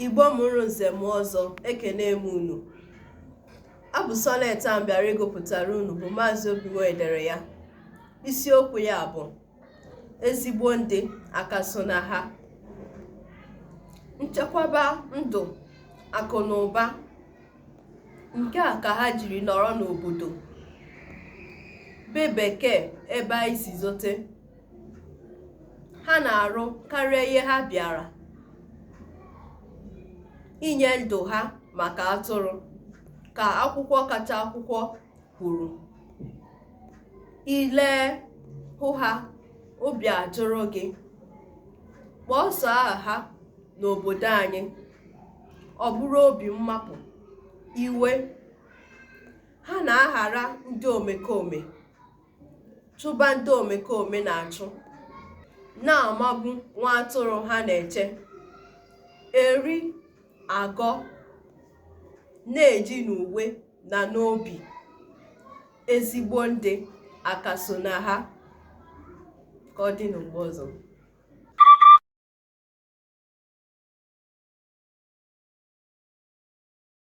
Igbo mụrụ nze mụọ ọzọ, ekene m unu. Abụ sọnet a m bịara ịgụpụtara unu bụ Maazị Obinwe dere ya. Isiokwu ya bụ Ezigbo Ndị Aka So Na Ha. Nchekwaba ndụ, akụ na ụba, nke a ka ha jiri nọrọ n'obodo be bekee ebe anyị si zote. Ha na-arụ karịa ihe ha bịara inye ndụ ha maka atụrụ, ka akwụkwọ kacha akwụkwọ kwuru. I lee hụ ha, obi ajụrụ gị. Kpọọ sọ aha ha n'obodo anyị, ọ bụrụ obi mmapụ, iwe. Ha na-aghara ndị omekome, chụba ndị omekome na-achụ, na-amagbu nwa atụrụ ha na-eche, eri agọ, na-eji n'uwe na n'obi. Ezigbo ndị aka so na ha. Ka ọ dị n'mgbe ọzọ.